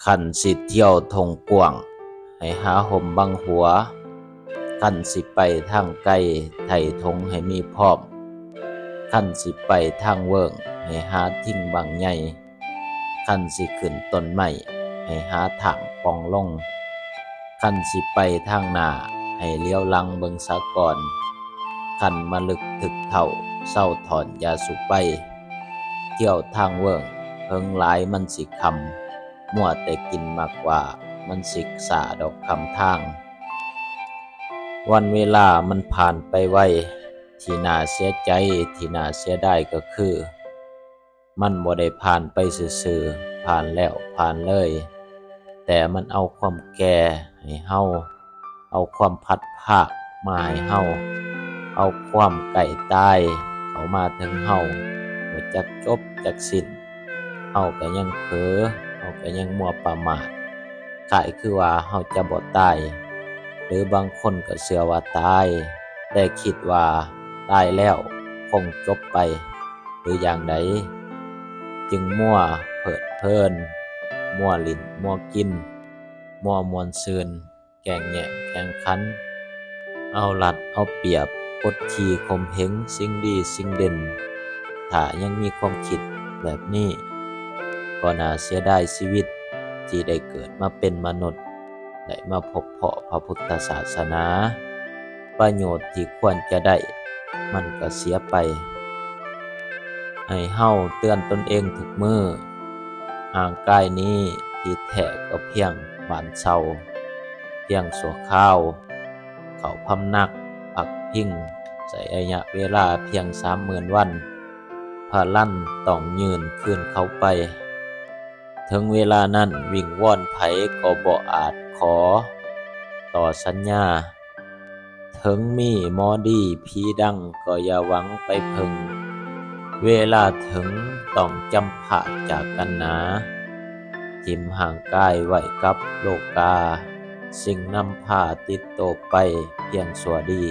ຄັນຊິທ່ຽວທົ່ງກວ້າງ ໃຫ້ຫາຮົ່ມບັງຫົວ, ຄັນຊິໄປທາງໄກ ໄຖ່ຖົງໃຫ້ມີພ້ອມ, ຄັນຊິໄປທາງເວີ້ງ ໃຫ້ຫາທິງບັ້ງໃຫຍ່, ຄັນຊິຂຶ້ນຕົ້ນໄມ້ ໃຫ້ຫາຖາງປ່ອງລົງ, ຄັນຊິໄປທາງໜ້າ ໃຫ້ຫຼຽວຫຼັງເບິ່ງສາກ່ອນ, ຄັນມາລຶກທຶກເຖົ້າ ເຊົາຖອນຢ່າສູ່ໄປ. ທ່ຽວທາງເວີ້ງ ເຫິງຫຼາຍມັນຊິຄ່ຳ, ມົວແຕ່ກິນໝາກຫວ້າ ມັນຊິຊ້າດອກຄຳທາງ. ວັນເວລາມັນຜ່ານໄປໄວ, ທີ່ໜ້າເສຍໃຈ ທີ່ໜ້າເສຍດາຍກໍຄື ມັນບໍ່ໄດ້ຜ່ານໄປຊື່ໆ, ຜ່ານແລ້ວຜ່ານເລີຍ, ແຕ່ມັນເອົາຄວາມແກ່ໃຫ້ເຮົາ, ເອົາຄວາມພັດພາກມາໃຫ້ເຮົາ, ເອົາຄວາມໃກ້ຕາຍເຂົ້າມາເຖິງເຮົາ, ບໍ່ຈັກຈົບຈັກສິ້ນ. ເຮົາກໍຍັງເຜີ, ເຮົາກໍຍັງມົວປະໝາດ, ຄ້າຍຄືວ່າເຮົາຈະບໍ່ຕາຍ, ຫຼືບາງຄົນກໍເຊື່ອວ່າຕາຍ, ແຕ່ຄິດວ່າຕາຍແລ້ວຄົງຈົບໄປ ຫຼືຢ່າງໃດ, ຈຶ່ງມົວເພີດເພີນ, ມົວຫຼິ້ນມົວກິນ, ມົວມ່ວນຊື່ນ, ແກ່ງແຍ່ງແຂ່ງຂັນ, ເອົາລັດເອົາປຽບ, ກົດຂີ່ຂົ່ມເຫງສິ່ງດີສິ່ງເດັ່ນ. ຖ້າຍັງມີຄວາມຄິດແບບນີ້, ກໍໜ້າເສຍດາຍຊີວິດທີ່ໄດ້ເກີດມາເປັນມະນຸດ, ໄດ້ມາພົບເພາະພະພຸດທະສາສະໜາ. ປະໂຫຍດທີ່ຄວນຈະໄດ້ ມັນກໍເສຍໄປ. ໃຫ້ເຮົາເຕືອນຕົນເອງທຸກມື້, ຮ່າງກາຍນີ້ທີ່ແທ້ກໍພຽງບ້ານເຊົ່າ, ພຽງຊົ່ວຄາວ, ເຂົ້າພຳນັກພັກພິງ ໃຊ້ໄລຍະເວລາພຽງສາມໝື່ນວັນ, ພະລັນຕ້ອງຍື່ນຄືນເຂົ້າໄປ. ເຖິງເວລານັ້ນ ວິງວອນໃຜກໍບໍ່ອາດຂໍຕໍ່ສັນຍາ. ເຖິງມີໝໍດີຜີດັງກໍຢ່າຫວັງໄປເພິ່ງ, ເວລາເຖິງຕ້ອງຈຳພາກຈາກກັນໜາ. ຖິ້ມຮ່າງກາຍໄວ້ກັບໂລກາ, ສິ່ງນຳພາຕິດໂຕໄປພຽງຊົ່ວດີ.